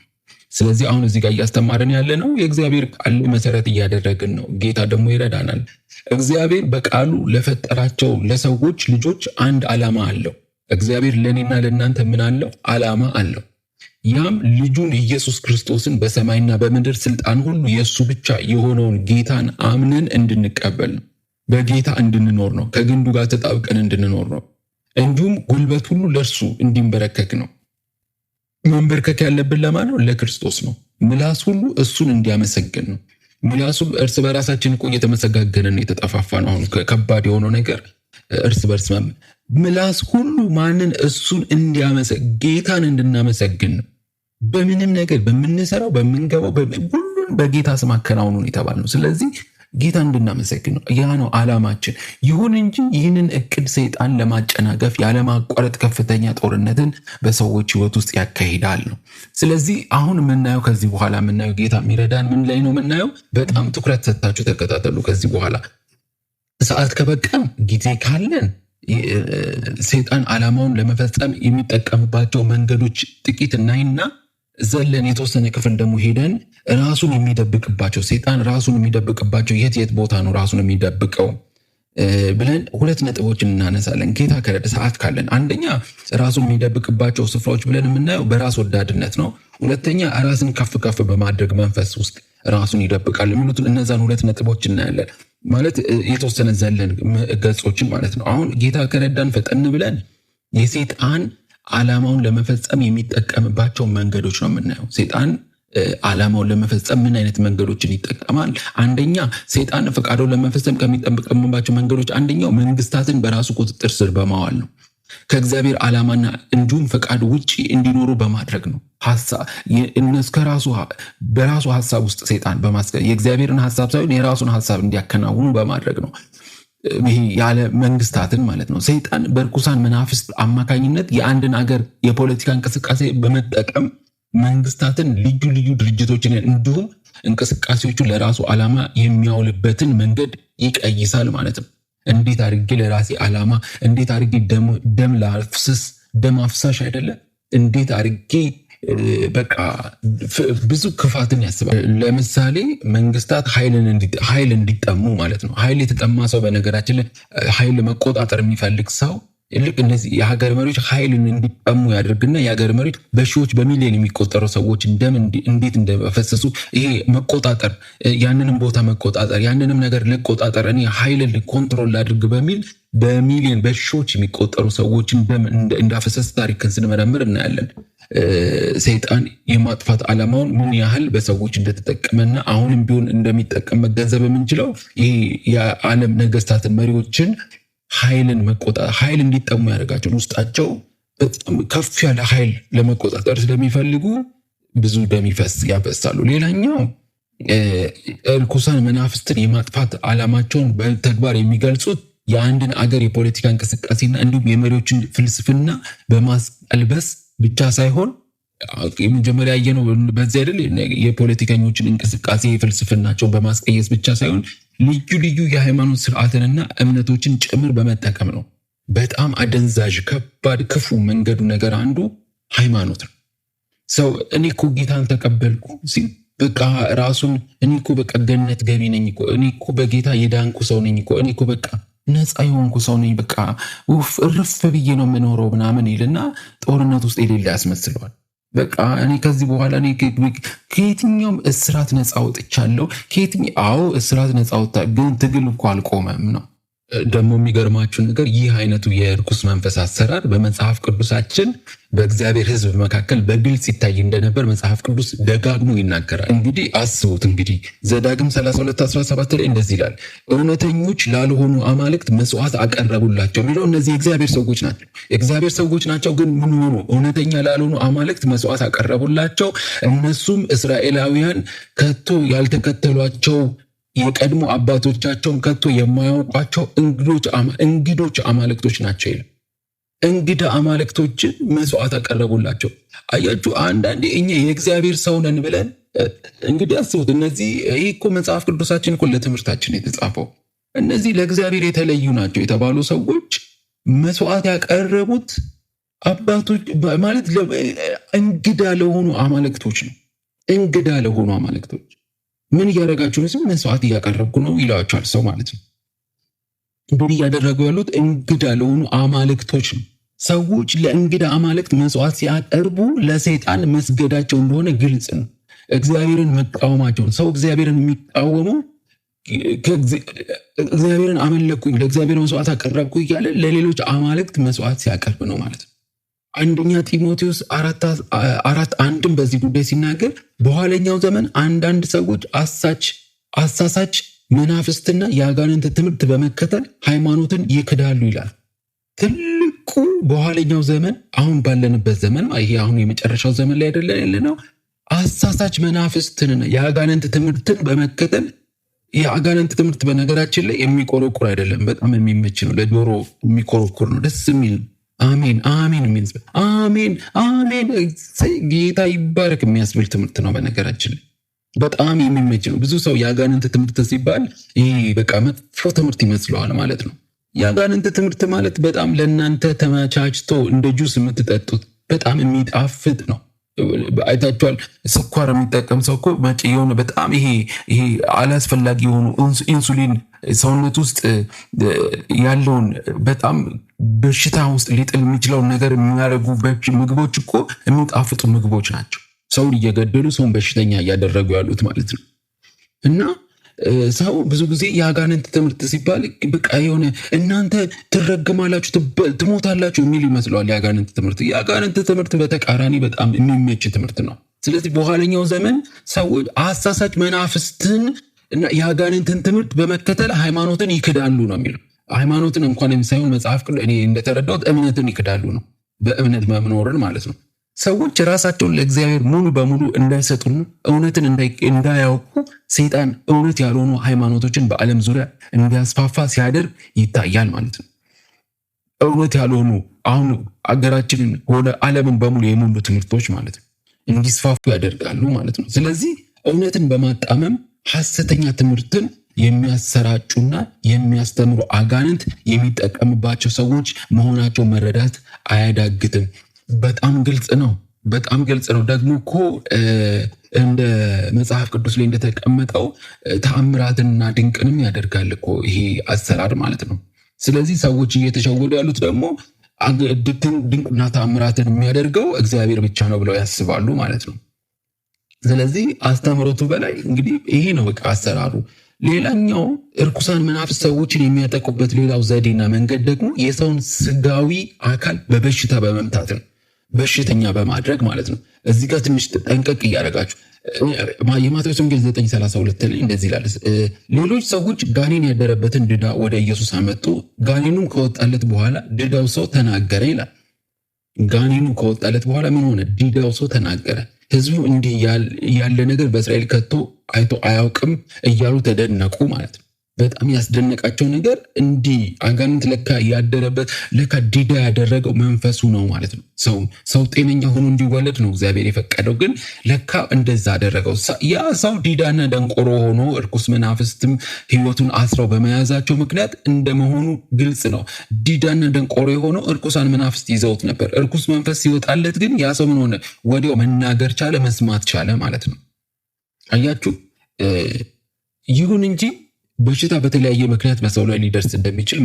ስለዚህ አሁን እዚህ ጋር እያስተማረን ያለ ነው የእግዚአብሔር ቃል መሰረት እያደረግን ነው። ጌታ ደግሞ ይረዳናል። እግዚአብሔር በቃሉ ለፈጠራቸው ለሰዎች ልጆች አንድ ዓላማ አለው። እግዚአብሔር ለእኔና ለእናንተ ምን አለው? ዓላማ አለው። ያም ልጁን ኢየሱስ ክርስቶስን በሰማይና በምድር ስልጣን ሁሉ የእሱ ብቻ የሆነውን ጌታን አምነን እንድንቀበል ነው። በጌታ እንድንኖር ነው። ከግንዱ ጋር ተጣብቀን እንድንኖር ነው። እንዲሁም ጉልበት ሁሉ ለእርሱ እንዲንበረከክ ነው። መንበርከክ ያለብን ለማን ነው? ለክርስቶስ ነው። ምላስ ሁሉ እሱን እንዲያመሰግን ነው። ምላሱ እርስ በራሳችን እኮ እየተመሰጋገንን የተጠፋፋ ነው። አሁን ከባድ የሆነው ነገር እርስ በርስ ምላስ ሁሉ ማንን? እሱን እንዲያመሰግን ጌታን እንድናመሰግን ነው። በምንም ነገር በምንሰራው በምንገባው ሁሉን በጌታ ስም አከናውኑን የተባልነው። ስለዚህ ጌታ እንድናመሰግን ነው። ያ ነው ዓላማችን። ይሁን እንጂ ይህንን እቅድ ሰይጣን ለማጨናገፍ ያለማቋረጥ ከፍተኛ ጦርነትን በሰዎች ሕይወት ውስጥ ያካሂዳል ነው። ስለዚህ አሁን የምናየው ከዚህ በኋላ የምናየው ጌታ የሚረዳን ምን ላይ ነው የምናየው? በጣም ትኩረት ሰጥታችሁ ተከታተሉ። ከዚህ በኋላ ሰዓት ከበቃም ጊዜ ካለን ሰይጣን ዓላማውን ለመፈጸም የሚጠቀምባቸው መንገዶች ጥቂት እናይና ዘለን የተወሰነ ክፍል ደግሞ ሄደን ራሱን የሚደብቅባቸው ሰይጣን ራሱን የሚደብቅባቸው የት የት ቦታ ነው ራሱን የሚደብቀው ብለን ሁለት ነጥቦችን እናነሳለን። ጌታ ከረዳ ሰዓት ካለን፣ አንደኛ ራሱን የሚደብቅባቸው ስፍራዎች ብለን የምናየው በራስ ወዳድነት ነው። ሁለተኛ ራስን ከፍ ከፍ በማድረግ መንፈስ ውስጥ ራሱን ይደብቃል የሚሉትን እነዛን ሁለት ነጥቦች እናያለን። ማለት የተወሰነ ዘለን ገጾችን ማለት ነው። አሁን ጌታ ከረዳን ፈጠን ብለን የሰይጣን ዓላማውን ለመፈጸም የሚጠቀምባቸው መንገዶች ነው የምናየው። ሰይጣን ዓላማውን ለመፈጸም ምን አይነት መንገዶችን ይጠቀማል? አንደኛ ሰይጣን ፈቃዱን ለመፈጸም ከሚጠቀምባቸው መንገዶች አንደኛው መንግስታትን በራሱ ቁጥጥር ስር በማዋል ነው። ከእግዚአብሔር ዓላማና እንዲሁም ፈቃድ ውጪ እንዲኖሩ በማድረግ ነው። እነሱ በራሱ ሀሳብ ውስጥ ሰይጣን የእግዚአብሔርን ሀሳብ ሳይሆን የራሱን ሀሳብ እንዲያከናውኑ በማድረግ ነው። ይሄ ያለ መንግስታትን ማለት ነው። ሰይጣን በርኩሳን መናፍስት አማካኝነት የአንድን አገር የፖለቲካ እንቅስቃሴ በመጠቀም መንግስታትን፣ ልዩ ልዩ ድርጅቶችን እንዲሁም እንቅስቃሴዎቹ ለራሱ ዓላማ የሚያውልበትን መንገድ ይቀይሳል ማለት ነው። እንዴት አድርጌ ለራሴ ዓላማ፣ እንዴት አድርጌ ደም ላፍስስ፣ ደም አፍሳሽ አይደለ? እንዴት አድርጌ በቃ ብዙ ክፋትን ያስባል። ለምሳሌ መንግስታት ኃይል እንዲጠሙ ማለት ነው። ኃይል የተጠማ ሰው፣ በነገራችን ላይ ኃይል መቆጣጠር የሚፈልግ ሰው ልክ እነዚህ የሀገር መሪዎች ኃይልን እንዲጠሙ ያደርግና የሀገር መሪዎች በሺዎች በሚሊዮን የሚቆጠሩ ሰዎች ደም እንዴት እንደፈሰሱ ይሄ መቆጣጠር፣ ያንንም ቦታ መቆጣጠር፣ ያንንም ነገር ልቆጣጠር፣ እኔ ኃይልን control ላድርግ በሚል በሚሊዮን በሺዎች የሚቆጠሩ ሰዎችን ደም እንዳፈሰስ ታሪክን ስንመረምር እናያለን። ሰይጣን የማጥፋት ዓላማውን ምን ያህል በሰዎች እንደተጠቀመና አሁንም ቢሆን እንደሚጠቀም መገንዘብ የምንችለው ይሄ የዓለም ነገስታትን መሪዎችን ኃይልን መቆጣጠር ኃይል እንዲጠሙ ያደርጋቸው ውስጣቸው በጣም ከፍ ያለ ኃይል ለመቆጣጠር ስለሚፈልጉ ብዙ ደም ያፈሳሉ። ሌላኛው እርኩሳን መናፍስትን የማጥፋት ዓላማቸውን በተግባር የሚገልጹት የአንድን አገር የፖለቲካ እንቅስቃሴና እንዲሁም የመሪዎችን ፍልስፍና በማስቀልበስ ብቻ ሳይሆን የመጀመሪያ ያየነው በዚህ አይደል፣ የፖለቲከኞችን እንቅስቃሴ ፍልስፍናቸውን በማስቀየስ ብቻ ሳይሆን ልዩ ልዩ የሃይማኖት ስርዓትንና እምነቶችን ጭምር በመጠቀም ነው። በጣም አደንዛዥ ከባድ ክፉ መንገዱ ነገር አንዱ ሃይማኖት ነው። ሰው እኔ እኮ ጌታን ተቀበልኩ ሲል በቃ ራሱን እኔ እኮ በቃ ገነት ገቢ ነኝ እኮ፣ እኔ እኮ በጌታ የዳንኩ ሰው ነኝ እኮ፣ እኔ እኮ በቃ ነፃ የሆንኩ ሰው ነኝ፣ በቃ ውፍ እርፍ ብዬ ነው የምኖረው ምናምን ይልና ጦርነት ውስጥ የሌለ ያስመስለዋል። በቃ እኔ ከዚህ በኋላ እኔ ከየትኛውም እስራት ነፃ ወጥቻለሁ። አዎ እስራት ነፃ ወጥታ፣ ግን ትግል እኮ አልቆመም ነው። ደግሞ የሚገርማችሁ ነገር ይህ አይነቱ የርኩስ መንፈስ አሰራር በመጽሐፍ ቅዱሳችን በእግዚአብሔር ሕዝብ መካከል በግልጽ ይታይ እንደነበር መጽሐፍ ቅዱስ ደጋግሞ ይናገራል። እንግዲህ አስቡት፣ እንግዲህ ዘዳግም 32:17 ላይ እንደዚህ ይላል፣ እውነተኞች ላልሆኑ አማልክት መስዋዕት አቀረቡላቸው የሚለው እነዚህ የእግዚአብሔር ሰዎች ናቸው። የእግዚአብሔር ሰዎች ናቸው፣ ግን ምን ሆኑ? እውነተኛ ላልሆኑ አማልክት መስዋዕት አቀረቡላቸው። እነሱም እስራኤላውያን ከቶ ያልተከተሏቸው፣ የቀድሞ አባቶቻቸውን ከቶ የማያውቋቸው እንግዶች አማልክቶች ናቸው ይላል። እንግዳ አማልክቶችን መስዋዕት አቀረቡላቸው። አያችሁ፣ አንዳንዴ እኛ የእግዚአብሔር ሰው ነን ብለን፣ እንግዲህ አስቡት። እነዚህ፣ ይህ እኮ መጽሐፍ ቅዱሳችን እኮ ለትምህርታችን የተጻፈው፣ እነዚህ ለእግዚአብሔር የተለዩ ናቸው የተባሉ ሰዎች መስዋዕት ያቀረቡት አባቶች ማለት እንግዳ ለሆኑ አማልክቶች ነው። እንግዳ ለሆኑ አማልክቶች ምን እያደረጋችሁ ነው? መስዋዕት እያቀረብኩ ነው ይለዋቸዋል ሰው ማለት ነው። እንግዲህ እያደረጉ ያሉት እንግዳ ለሆኑ አማልክቶች ነው። ሰዎች ለእንግዳ አማልክት መስዋዕት ሲያቀርቡ ለሰይጣን መስገዳቸው እንደሆነ ግልጽ ነው። እግዚአብሔርን መቃወማቸውን፣ ሰው እግዚአብሔርን የሚቃወመው እግዚአብሔርን አመለኩኝ፣ ለእግዚአብሔር መስዋዕት አቀረብኩ እያለ ለሌሎች አማልክት መስዋዕት ሲያቀርብ ነው ማለት ነው። አንደኛ ጢሞቴዎስ 4:1ም በዚህ ጉዳይ ሲናገር በኋለኛው ዘመን አንዳንድ ሰዎች አሳሳች መናፍስትና የአጋንንት ትምህርት በመከተል ሃይማኖትን ይክዳሉ ይላል። ትልቁ በኋለኛው ዘመን፣ አሁን ባለንበት ዘመን፣ ይሄ አሁን የመጨረሻው ዘመን ላይ አይደለን ያለ ነው። አሳሳች መናፍስትንና የአጋንንት ትምህርትን በመከተል፣ የአጋንንት ትምህርት በነገራችን ላይ የሚቆረቁር አይደለም፣ በጣም የሚመች ነው። ለጆሮ የሚኮረኩር ነው፣ ደስ የሚል፣ አሜን አሜን የሚያስብል፣ አሜን አሜን ጌታ ይባረክ የሚያስብል ትምህርት ነው። በነገራችን ላይ በጣም የሚመች ነው። ብዙ ሰው የአጋንንት ትምህርት ሲባል ይህ በቃ መጥፎ ትምህርት ይመስለዋል ማለት ነው። የአጋንንት ትምህርት ማለት በጣም ለእናንተ ተመቻችቶ እንደ ጁስ የምትጠጡት በጣም የሚጣፍጥ ነው። አይታችኋል። ስኳር የሚጠቀም ሰው እኮ መጪ የሆነ በጣም ይሄ አላስፈላጊ የሆኑ ኢንሱሊን ሰውነት ውስጥ ያለውን በጣም በሽታ ውስጥ ሊጥል የሚችለውን ነገር የሚያደርጉ ምግቦች እኮ የሚጣፍጡ ምግቦች ናቸው። ሰውን እየገደሉ፣ ሰውን በሽተኛ እያደረጉ ያሉት ማለት ነው። እና ሰው ብዙ ጊዜ የአጋንንት ትምህርት ሲባል በቃ የሆነ እናንተ ትረግማላችሁ፣ ትሞታላችሁ የሚል ይመስለዋል። የአጋንንት ትምህርት፣ የአጋንንት ትምህርት በተቃራኒ በጣም የሚመች ትምህርት ነው። ስለዚህ በኋለኛው ዘመን ሰዎች አሳሳች መናፍስትን እና የአጋንንትን ትምህርት በመከተል ሃይማኖትን ይክዳሉ ነው የሚለው። ሃይማኖትን እንኳን ሳይሆን መጽሐፍ ቅዱስ እኔ እንደተረዳሁት እምነትን ይክዳሉ ነው። በእምነት መኖርን ማለት ነው። ሰዎች ራሳቸውን ለእግዚአብሔር ሙሉ በሙሉ እንዳይሰጡና እውነትን እንዳያውቁ ሰይጣን እውነት ያልሆኑ ሃይማኖቶችን በዓለም ዙሪያ እንዲያስፋፋ ሲያደርግ ይታያል ማለት ነው። እውነት ያልሆኑ፣ አሁን አገራችንን ሆነ ዓለምን በሙሉ የሞሉ ትምህርቶች ማለት ነው፣ እንዲስፋፉ ያደርጋሉ ማለት ነው። ስለዚህ እውነትን በማጣመም ሐሰተኛ ትምህርትን የሚያሰራጩና የሚያስተምሩ አጋንንት የሚጠቀምባቸው ሰዎች መሆናቸው መረዳት አያዳግትም። በጣም ግልጽ ነው። በጣም ግልጽ ነው። ደግሞ እኮ እንደ መጽሐፍ ቅዱስ ላይ እንደተቀመጠው ተአምራትንና ድንቅንም ያደርጋል እኮ ይሄ አሰራር ማለት ነው። ስለዚህ ሰዎች እየተሸወዱ ያሉት ደግሞ ድንቅና ተአምራትን የሚያደርገው እግዚአብሔር ብቻ ነው ብለው ያስባሉ ማለት ነው። ስለዚህ አስተምህሮቱ በላይ እንግዲህ ይሄ ነው በቃ አሰራሩ። ሌላኛው እርኩሳን መናፍስት ሰዎችን የሚያጠቁበት ሌላው ዘዴና መንገድ ደግሞ የሰውን ስጋዊ አካል በበሽታ በመምታት ነው። በሽተኛ በማድረግ ማለት ነው። እዚህ ጋር ትንሽ ጠንቀቅ እያደረጋችሁ፣ የማቴዎስ ወንጌል 9:32 ላይ እንደዚህ ይላል። ሌሎች ሰዎች ጋኔን ያደረበትን ድዳ ወደ ኢየሱስ አመጡ። ጋኔኑም ከወጣለት በኋላ ድዳው ሰው ተናገረ ይላል። ጋኔኑ ከወጣለት በኋላ ምን ሆነ? ድዳው ሰው ተናገረ። ህዝቡ እንዲህ ያለ ነገር በእስራኤል ከቶ አይቶ አያውቅም እያሉ ተደነቁ ማለት ነው። በጣም ያስደነቃቸው ነገር እንዲህ አጋንንት ለካ ያደረበት፣ ለካ ዲዳ ያደረገው መንፈሱ ነው ማለት ነው። ሰው ጤነኛ ሆኖ እንዲወለድ ነው እግዚአብሔር የፈቀደው፣ ግን ለካ እንደዛ አደረገው። ያ ሰው ዲዳና ደንቆሮ ሆኖ እርኩስ መናፍስትም ህይወቱን አስረው በመያዛቸው ምክንያት እንደመሆኑ ግልጽ ነው። ዲዳና ደንቆሮ የሆነው እርኩሳን መናፍስት ይዘውት ነበር። እርኩስ መንፈስ ሲወጣለት ግን ያ ሰው ምን ሆነ? ወዲያው መናገር ቻለ፣ መስማት ቻለ ማለት ነው። አያችሁ። ይሁን እንጂ በሽታ በተለያየ ምክንያት በሰው ላይ ሊደርስ እንደሚችል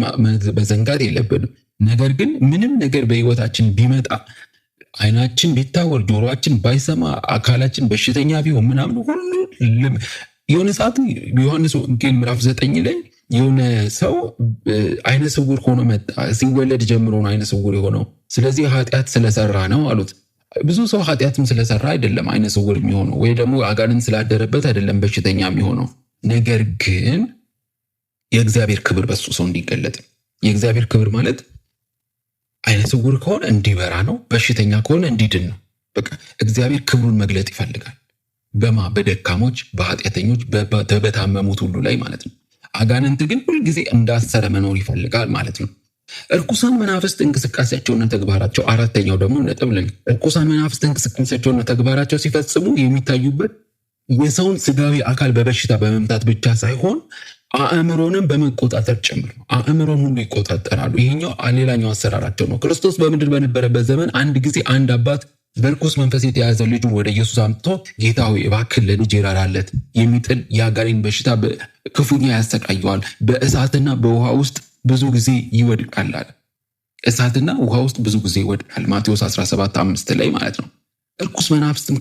መዘንጋት የለብንም። ነገር ግን ምንም ነገር በህይወታችን ቢመጣ፣ አይናችን ቢታወር፣ ጆሮአችን ባይሰማ፣ አካላችን በሽተኛ ቢሆን ምናምን ሁሉ፣ የሆነ ሰዓት ዮሐንስ ወንጌል ምዕራፍ 9 ላይ የሆነ ሰው አይነ ስውር ሆኖ መጣ። ሲወለድ ጀምሮ ነው አይነ ስውር የሆነው። ስለዚህ ኃጢአት ስለሰራ ነው አሉት። ብዙ ሰው ኃጢአትም ስለሰራ አይደለም አይነ ስውር የሚሆነው፣ ወይ ደግሞ አጋንንት ስላደረበት አይደለም በሽተኛ የሚሆነው። ነገር ግን የእግዚአብሔር ክብር በሱ ሰው እንዲገለጥ፣ የእግዚአብሔር ክብር ማለት አይነ ስውር ከሆነ እንዲበራ ነው፣ በሽተኛ ከሆነ እንዲድን ነው። በቃ እግዚአብሔር ክብሩን መግለጥ ይፈልጋል። በደካሞች፣ በኃጢአተኞች፣ በታመሙት ሁሉ ላይ ማለት ነው። አጋንንት ግን ሁልጊዜ እንዳሰረ መኖር ይፈልጋል ማለት ነው። እርኩሳን መናፍስት እንቅስቃሴያቸውና ተግባራቸው፣ አራተኛው ደግሞ ነጥብ፣ እርኩሳን መናፍስት እንቅስቃሴያቸውና ተግባራቸው ሲፈጽሙ የሚታዩበት የሰውን ስጋዊ አካል በበሽታ በመምታት ብቻ ሳይሆን አእምሮንም በመቆጣጠር ጭምር ነው። አእምሮን ሁሉ ይቆጣጠራሉ። ይሄኛው ሌላኛው አሰራራቸው ነው። ክርስቶስ በምድር በነበረበት ዘመን አንድ ጊዜ አንድ አባት በርኩስ መንፈስ የተያዘ ልጁን ወደ ኢየሱስ አምጥቶ ጌታ ሆይ እባክህ ለልጄ ራራለት፣ የሚጥል የአጋንንት በሽታ ክፉኛ ያሰቃየዋል፣ በእሳትና በውሃ ውስጥ ብዙ ጊዜ ይወድቃል አለ። እሳትና ውሃ ውስጥ ብዙ ጊዜ ይወድቃል። ማቴዎስ 17:5 ላይ ማለት ነው። እርኩስ መናፍስትም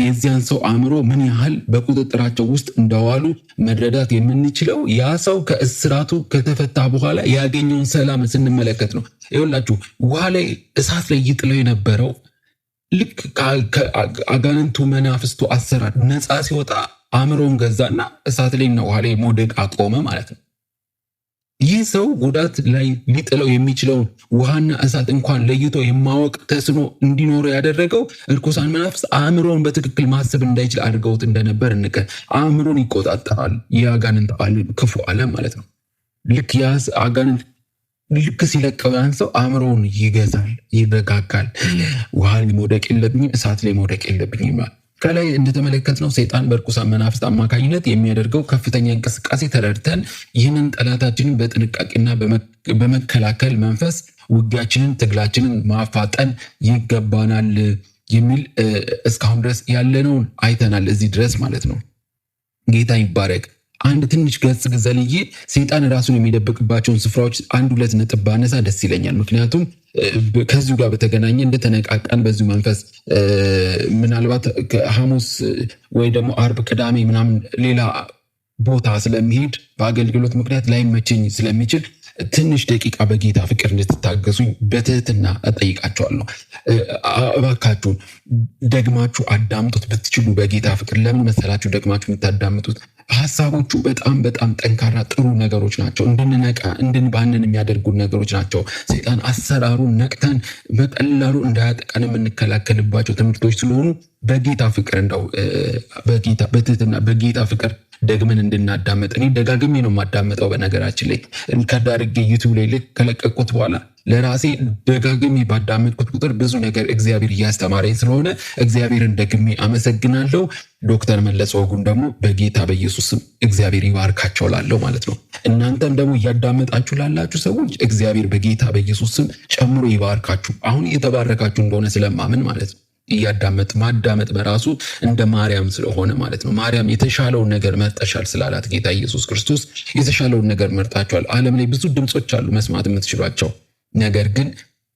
የዚያን ሰው አእምሮ ምን ያህል በቁጥጥራቸው ውስጥ እንደዋሉ መረዳት የምንችለው ያ ሰው ከእስራቱ ከተፈታ በኋላ ያገኘውን ሰላም ስንመለከት ነው። ይኸውላችሁ ውሃ ላይ እሳት ላይ ይጥለው የነበረው ልክ አጋንንቱ መናፍስቱ አሰራር ነፃ ሲወጣ አእምሮውን ገዛና እሳት ላይና ውሃ ላይ መውደቅ አቆመ ማለት ነው። ይህ ሰው ጉዳት ላይ ሊጥለው የሚችለውን ውሃና እሳት እንኳን ለይቶ የማወቅ ተስኖ እንዲኖረው ያደረገው እርኩሳን መናፍስት አእምሮን በትክክል ማሰብ እንዳይችል አድርገውት እንደነበር አእምሮን ይቆጣጠራል። የአጋንንት ክፉ ዓለም ማለት ነው። ልክ ያ አጋንንት ልክ ሲለቀው ያን ሰው አእምሮውን ይገዛል፣ ይረጋጋል። ውሃ ላይ መውደቅ የለብኝም፣ እሳት ላይ መውደቅ የለብኝም። ከላይ እንደተመለከትነው ሰይጣን በርኩሳን መናፍስት አማካኝነት የሚያደርገው ከፍተኛ እንቅስቃሴ ተረድተን ይህንን ጠላታችንን በጥንቃቄና በመከላከል መንፈስ ውጊያችንን፣ ትግላችንን ማፋጠን ይገባናል የሚል እስካሁን ድረስ ያለነውን አይተናል። እዚህ ድረስ ማለት ነው። ጌታ ይባረክ። አንድ ትንሽ ገጽ ዘልዬ ሰይጣን ራሱን የሚደብቅባቸውን ስፍራዎች አንድ ሁለት ነጥብ ባነሳ ደስ ይለኛል። ምክንያቱም ከዚሁ ጋር በተገናኘ እንደተነቃቃን በዚሁ መንፈስ ምናልባት ሐሙስ ወይ ደግሞ አርብ፣ ቅዳሜ ምናምን ሌላ ቦታ ስለሚሄድ በአገልግሎት ምክንያት ላይመቸኝ ስለሚችል ትንሽ ደቂቃ በጌታ ፍቅር እንድትታገሱኝ በትህትና እጠይቃቸዋለሁ። እባካችሁን ደግማችሁ አዳምጡት ብትችሉ በጌታ ፍቅር። ለምን መሰላችሁ ደግማችሁ የምታዳምጡት? ሀሳቦቹ በጣም በጣም ጠንካራ ጥሩ ነገሮች ናቸው። እንድንነቃ እንድንባንን የሚያደርጉ ነገሮች ናቸው። ሰይጣን አሰራሩን ነቅተን በቀላሉ እንዳያጠቃን የምንከላከልባቸው ትምህርቶች ስለሆኑ በጌታ ፍቅር እንደው በጌታ በትህትና በጌታ ፍቅር ደግመን እንድናዳመጥ። እኔ ደጋግሜ ነው የማዳመጠው። በነገራችን ላይ record አድርጌ YouTube ላይ ልክ ከለቀቁት በኋላ ለራሴ ደጋግሜ ባዳመጥኩት ቁጥር ብዙ ነገር እግዚአብሔር እያስተማረኝ ስለሆነ እግዚአብሔርን ደግሜ አመሰግናለሁ። ዶክተር መለሰ ወጉን ደግሞ በጌታ በኢየሱስ ስም እግዚአብሔር ይባርካቸው ላለው ማለት ነው። እናንተም ደግሞ እያዳመጣችሁ ላላችሁ ሰዎች እግዚአብሔር በጌታ በኢየሱስ ስም ጨምሮ ይባርካችሁ። አሁን እየተባረካችሁ እንደሆነ ስለማምን ማለት ነው። እያዳመጥ ማዳመጥ በራሱ እንደ ማርያም ስለሆነ ማለት ነው። ማርያም የተሻለውን ነገር መርጠሻል ስላላት ጌታ ኢየሱስ ክርስቶስ የተሻለውን ነገር መርጣችኋል። ዓለም ላይ ብዙ ድምፆች አሉ መስማት የምትችሏቸው። ነገር ግን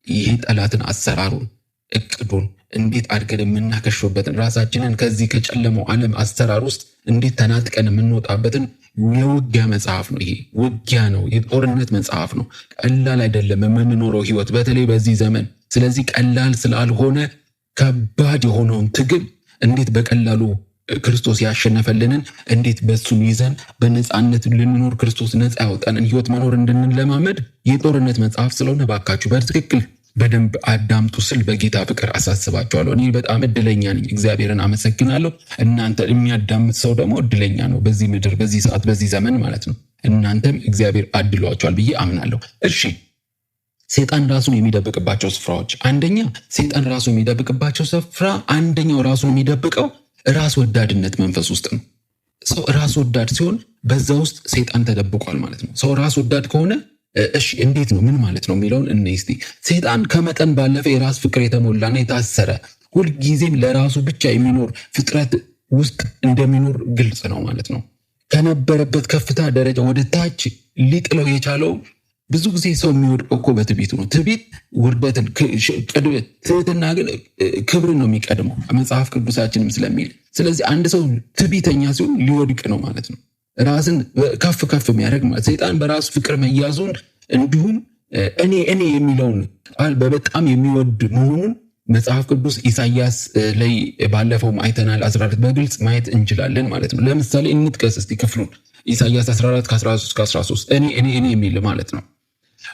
ይህ ጠላትን አሰራሩን እቅዱን እንዴት አድርገን የምናከሽፍበትን ራሳችንን ከዚህ ከጨለመው ዓለም አሰራር ውስጥ እንዴት ተናጥቀን የምንወጣበትን የውጊያ መጽሐፍ ነው። ይሄ ውጊያ ነው፣ የጦርነት መጽሐፍ ነው። ቀላል አይደለም የምንኖረው ህይወት በተለይ በዚህ ዘመን። ስለዚህ ቀላል ስላልሆነ ከባድ የሆነውን ትግል እንዴት በቀላሉ ክርስቶስ ያሸነፈልንን እንዴት በሱን ይዘን በነፃነት ልንኖር ክርስቶስ ነፃ ያወጣንን ህይወት መኖር እንድንለማመድ የጦርነት መጽሐፍ ስለሆነ ባካችሁ በትክክል በደንብ አዳምጡ ስል በጌታ ፍቅር አሳስባችኋለሁ። እኔ በጣም እድለኛ ነኝ፣ እግዚአብሔርን አመሰግናለሁ። እናንተ የሚያዳምጥ ሰው ደግሞ እድለኛ ነው፣ በዚህ ምድር፣ በዚህ ሰዓት፣ በዚህ ዘመን ማለት ነው። እናንተም እግዚአብሔር አድሏቸዋል ብዬ አምናለሁ። እሺ፣ ሰይጣን ራሱን የሚደብቅባቸው ስፍራዎች፣ አንደኛ ሰይጣን ራሱን የሚደብቅባቸው ስፍራ አንደኛው ራሱን የሚደብቀው ራስ ወዳድነት መንፈስ ውስጥ ነው። ሰው ራስ ወዳድ ሲሆን በዛ ውስጥ ሰይጣን ተደብቋል ማለት ነው። ሰው ራስ ወዳድ ከሆነ እሺ እንዴት ነው ምን ማለት ነው የሚለውን እንይ እስቲ። ሰይጣን ከመጠን ባለፈ የራስ ፍቅር የተሞላና የታሰረ ሁልጊዜም ለራሱ ብቻ የሚኖር ፍጥረት ውስጥ እንደሚኖር ግልጽ ነው ማለት ነው። ከነበረበት ከፍታ ደረጃ ወደ ታች ሊጥለው የቻለው ብዙ ጊዜ ሰው የሚወድቀው እኮ በትዕቢቱ ነው። ትዕቢት ውርደትን፣ ትህትና ግን ክብርን ነው የሚቀድመው መጽሐፍ ቅዱሳችንም ስለሚል። ስለዚህ አንድ ሰው ትዕቢተኛ ሲሆን ሊወድቅ ነው ማለት ነው። ራስን ከፍ ከፍ የሚያደርግ ማለት ሰይጣን በራሱ ፍቅር መያዙን እንዲሁም እኔ እኔ የሚለውን ቃል በበጣም የሚወድ መሆኑን መጽሐፍ ቅዱስ ኢሳያስ ላይ ባለፈውም አይተናል። 14 በግልጽ ማየት እንችላለን ማለት ነው። ለምሳሌ እንጥቀስ እስቲ ክፍሉን ኢሳያስ 14 ከ13 እስከ 13 እኔ እኔ እኔ የሚል ማለት ነው።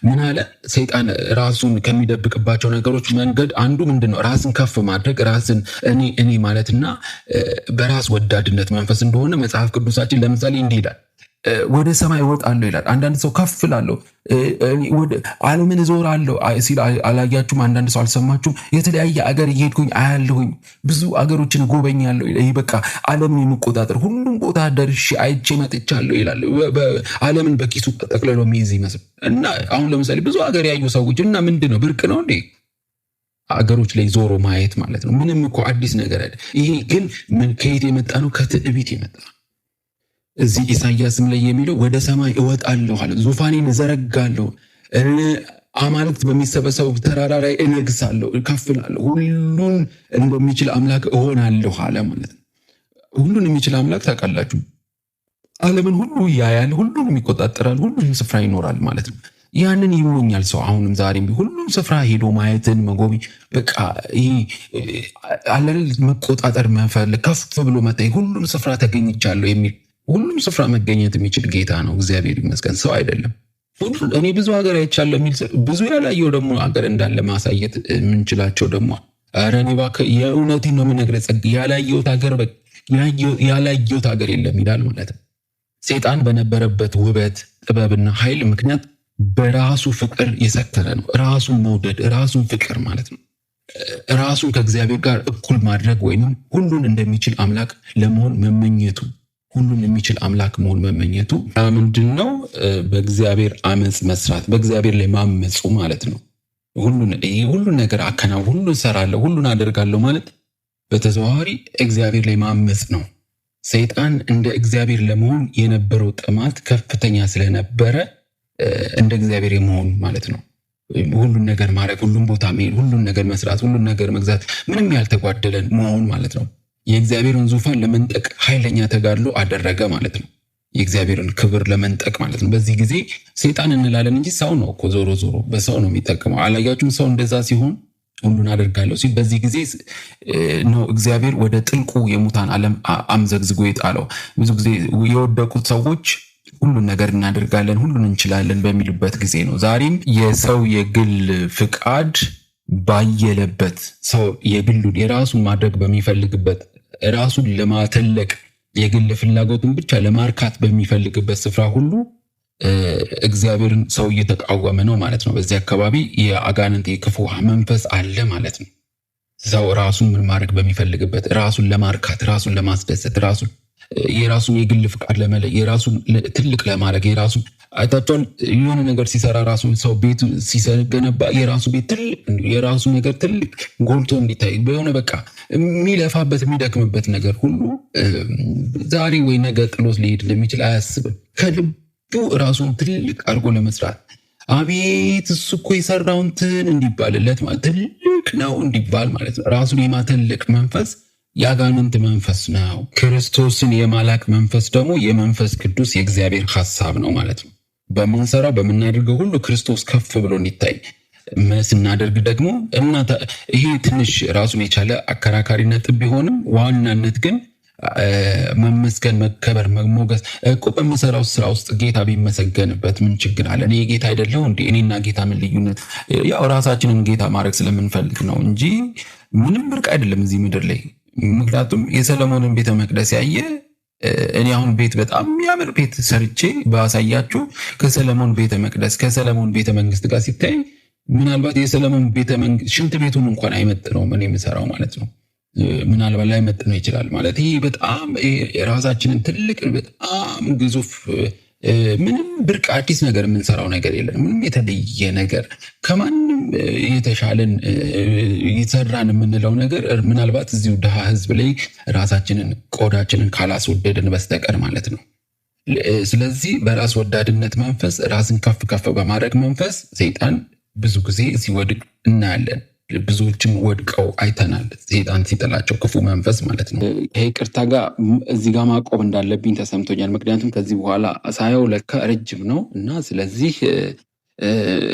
ምን አለ? ሰይጣን ራሱን ከሚደብቅባቸው ነገሮች መንገድ አንዱ ምንድን ነው? ራስን ከፍ ማድረግ፣ ራስን እኔ እኔ ማለትና በራስ ወዳድነት መንፈስ እንደሆነ መጽሐፍ ቅዱሳችን ለምሳሌ እንዲህ ይላል። ወደ ሰማይ እወጣለሁ ይላል። አንዳንድ ሰው ከፍ እላለሁ፣ ዓለምን እዞራለሁ ሲል አላያችሁም? አንዳንድ ሰው አልሰማችሁም? የተለያየ አገር እየሄድኩኝ አያለሁኝ፣ ብዙ አገሮችን እጎበኛለሁ። ይህ በቃ ዓለምን የሚቆጣጠር ሁሉም ቦታ ደርሼ አይቼ መጥቻለሁ ይላል። ዓለምን በኪሱ ጠቅልሎ የሚይዝ ይመስል እና አሁን ለምሳሌ ብዙ አገር ያዩ ሰዎች እና ምንድን ነው ብርቅ ነው እንዴ? አገሮች ላይ ዞሮ ማየት ማለት ነው። ምንም እኮ አዲስ ነገር አይደል። ይሄ ግን ከየት የመጣ ነው? ከትዕቢት የመጣ ነው። እዚህ ኢሳያስም ላይ የሚለው ወደ ሰማይ እወጣለሁ አለ፣ ዙፋኔን እዘረጋለሁ፣ አማልክት በሚሰበሰቡ ተራራ ላይ እነግሳለሁ፣ እከፍላለሁ፣ ሁሉን እንደሚችል አምላክ እሆናለሁ አለ ማለት ነው። ሁሉን የሚችል አምላክ ታውቃላችሁ፣ ዓለምን ሁሉ ያያል፣ ሁሉንም ይቆጣጠራል፣ ሁሉንም ስፍራ ይኖራል ማለት ነው። ያንን ይመኛል ሰው አሁንም ዛሬም ሁሉም ስፍራ ሄዶ ማየትን መጎብኘት በቃ ይሄ አለል መቆጣጠር መፈለግ ከፍ ብሎ መታየት ሁሉም ስፍራ ተገኝቻለሁ የሚል ሁሉም ስፍራ መገኘት የሚችል ጌታ ነው። እግዚአብሔር ይመስገን፣ ሰው አይደለም። እኔ ብዙ ሀገር አይቻለሁ የሚል ብዙ ያላየው ደግሞ ሀገር እንዳለ ማሳየት የምንችላቸው ደግሞ ኧረ እኔ እባክህ የእውነቴን ነው የምነግርህ ጸግ ያላየሁት ሀገር ያላየሁት ሀገር የለም ይላል ማለት ነው። ሰይጣን በነበረበት ውበት ጥበብና ኃይል ምክንያት በራሱ ፍቅር የሰከረ ነው። ራሱን መውደድ፣ ራሱን ፍቅር ማለት ነው። ራሱን ከእግዚአብሔር ጋር እኩል ማድረግ ወይም ሁሉን እንደሚችል አምላክ ለመሆን መመኘቱ ሁሉን የሚችል አምላክ መሆን መመኘቱ ምንድን ነው? በእግዚአብሔር አመፅ መስራት፣ በእግዚአብሔር ላይ ማመፁ ማለት ነው። ሁሉን ነገር አከናው፣ ሁሉን ሰራለሁ፣ ሁሉን አደርጋለሁ ማለት በተዘዋዋሪ እግዚአብሔር ላይ ማመፅ ነው። ሰይጣን እንደ እግዚአብሔር ለመሆን የነበረው ጥማት ከፍተኛ ስለነበረ እንደ እግዚአብሔር የመሆን ማለት ነው። ሁሉን ነገር ማድረግ፣ ሁሉን ቦታ መሄድ፣ ሁሉን ነገር መስራት፣ ሁሉን ነገር መግዛት፣ ምንም ያልተጓደለን መሆን ማለት ነው። የእግዚአብሔርን ዙፋን ለመንጠቅ ኃይለኛ ተጋድሎ አደረገ ማለት ነው። የእግዚአብሔርን ክብር ለመንጠቅ ማለት ነው። በዚህ ጊዜ ሰይጣን እንላለን እንጂ ሰው ነው እኮ፣ ዞሮ ዞሮ በሰው ነው የሚጠቀመው። አላያችሁም? ሰው እንደዛ ሲሆን ሁሉን አደርጋለሁ ሲል በዚህ ጊዜ ነው እግዚአብሔር ወደ ጥልቁ የሙታን ዓለም አምዘግዝጎ የጣለው። ብዙ ጊዜ የወደቁት ሰዎች ሁሉን ነገር እናደርጋለን፣ ሁሉን እንችላለን በሚሉበት ጊዜ ነው። ዛሬም የሰው የግል ፍቃድ ባየለበት፣ ሰው የግሉን የራሱን ማድረግ በሚፈልግበት፣ ራሱን ለማተለቅ የግል ፍላጎቱን ብቻ ለማርካት በሚፈልግበት ስፍራ ሁሉ እግዚአብሔርን ሰው እየተቃወመ ነው ማለት ነው። በዚህ አካባቢ የአጋንንት የክፉ መንፈስ አለ ማለት ነው። ሰው ራሱን ምን ማድረግ በሚፈልግበት፣ ራሱን ለማርካት፣ ራሱን ለማስደሰት፣ ራሱን የራሱን የግል ፍቃድ ለመለየት፣ የራሱን ትልቅ ለማድረግ፣ የራሱን አይታቸውን የሆነ ነገር ሲሰራ ራሱ ሰው ቤቱ ሲገነባ የራሱ ቤት ትልቅ የራሱ ነገር ትልቅ ጎልቶ እንዲታይ በሆነ በቃ የሚለፋበት የሚደክምበት ነገር ሁሉ ዛሬ ወይ ነገ ጥሎት ሊሄድ እንደሚችል አያስብም። ከልቡ ራሱን ትልቅ አድርጎ ለመስራት አቤት እሱ እኮ የሰራው እንትን እንዲባልለት ማለት ትልቅ ነው እንዲባል ማለት ነው። ራሱን የማተለቅ መንፈስ የአጋንንት መንፈስ ነው። ክርስቶስን የማላክ መንፈስ ደግሞ የመንፈስ ቅዱስ የእግዚአብሔር ሐሳብ ነው ማለት ነው። በምንሰራው በምናደርገው ሁሉ ክርስቶስ ከፍ ብሎ እንዲታይ ስናደርግ ደግሞ እና ይሄ ትንሽ ራሱን የቻለ አከራካሪ ነጥብ ቢሆንም ዋናነት ግን መመስገን፣ መከበር፣ መሞገስ እኮ በምሰራው ስራ ውስጥ ጌታ ቢመሰገንበት ምን ችግር አለ? እኔ ጌታ አይደለሁ እንዴ? እኔና ጌታ ምን ልዩነት? ያው ራሳችንን ጌታ ማድረግ ስለምንፈልግ ነው እንጂ ምንም ብርቅ አይደለም እዚህ ምድር ላይ። ምክንያቱም የሰለሞንን ቤተ መቅደስ ያየ እኔ አሁን ቤት በጣም የሚያምር ቤት ሰርቼ ባሳያችሁ ከሰለሞን ቤተ መቅደስ ከሰለሞን ቤተ መንግስት ጋር ሲታይ ምናልባት የሰለሞን ቤተ መንግስት ሽንት ቤቱን እንኳን አይመጥነውም እኔ የምሰራው ማለት ነው። ምናልባት ላይመጥነው ይችላል ማለት ይሄ በጣም ራሳችንን ትልቅ በጣም ግዙፍ ምንም ብርቅ አዲስ ነገር የምንሰራው ነገር የለም። ምንም የተለየ ነገር ከማንም የተሻለን የሰራን የምንለው ነገር ምናልባት እዚሁ ድሃ ህዝብ ላይ ራሳችንን ቆዳችንን ካላስወደድን በስተቀር ማለት ነው። ስለዚህ በራስ ወዳድነት መንፈስ ራስን ከፍ ከፍ በማድረግ መንፈስ ሰይጣን ብዙ ጊዜ ሲወድቅ እናያለን። ብዙዎችም ወድቀው አይተናል። ሴጣን ሲጥላቸው ክፉ መንፈስ ማለት ነው። ከይቅርታ ጋር እዚህ ጋር ማቆም እንዳለብኝ ተሰምቶኛል። ምክንያቱም ከዚህ በኋላ ሳየው ለካ ረጅም ነው እና ስለዚህ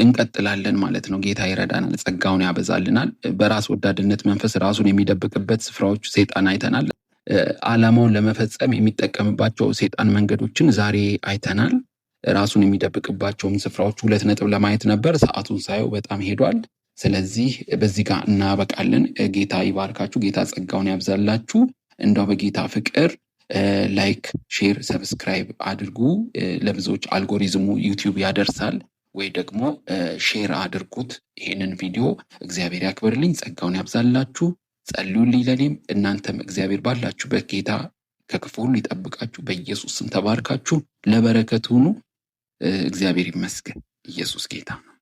እንቀጥላለን ማለት ነው። ጌታ ይረዳናል፣ ጸጋውን ያበዛልናል። በራስ ወዳድነት መንፈስ ራሱን የሚደብቅበት ስፍራዎች ሴጣን አይተናል። ዓላማውን ለመፈጸም የሚጠቀምባቸው ሴጣን መንገዶችን ዛሬ አይተናል። ራሱን የሚደብቅባቸውን ስፍራዎች 2 ነጥብ ለማየት ነበር። ሰዓቱን ሳየው በጣም ሄዷል። ስለዚህ በዚህ ጋር እናበቃለን። ጌታ ይባርካችሁ። ጌታ ጸጋውን ያብዛላችሁ። እንደው በጌታ ፍቅር like፣ share፣ subscribe አድርጉ። ለብዙዎች አልጎሪዝሙ ዩቲዩብ ያደርሳል። ወይ ደግሞ share አድርጉት ይሄንን ቪዲዮ። እግዚአብሔር ያክብርልኝ፣ ጸጋውን ያብዛላችሁ። ጸልዩልኝ ለኔም እናንተም እግዚአብሔር ባላችሁበት ጌታ ከክፉ ሁሉ ይጠብቃችሁ። በኢየሱስ ስም ተባርካችሁ ለበረከት ሁኑ። እግዚአብሔር ይመስገን። ኢየሱስ ጌታ ነው።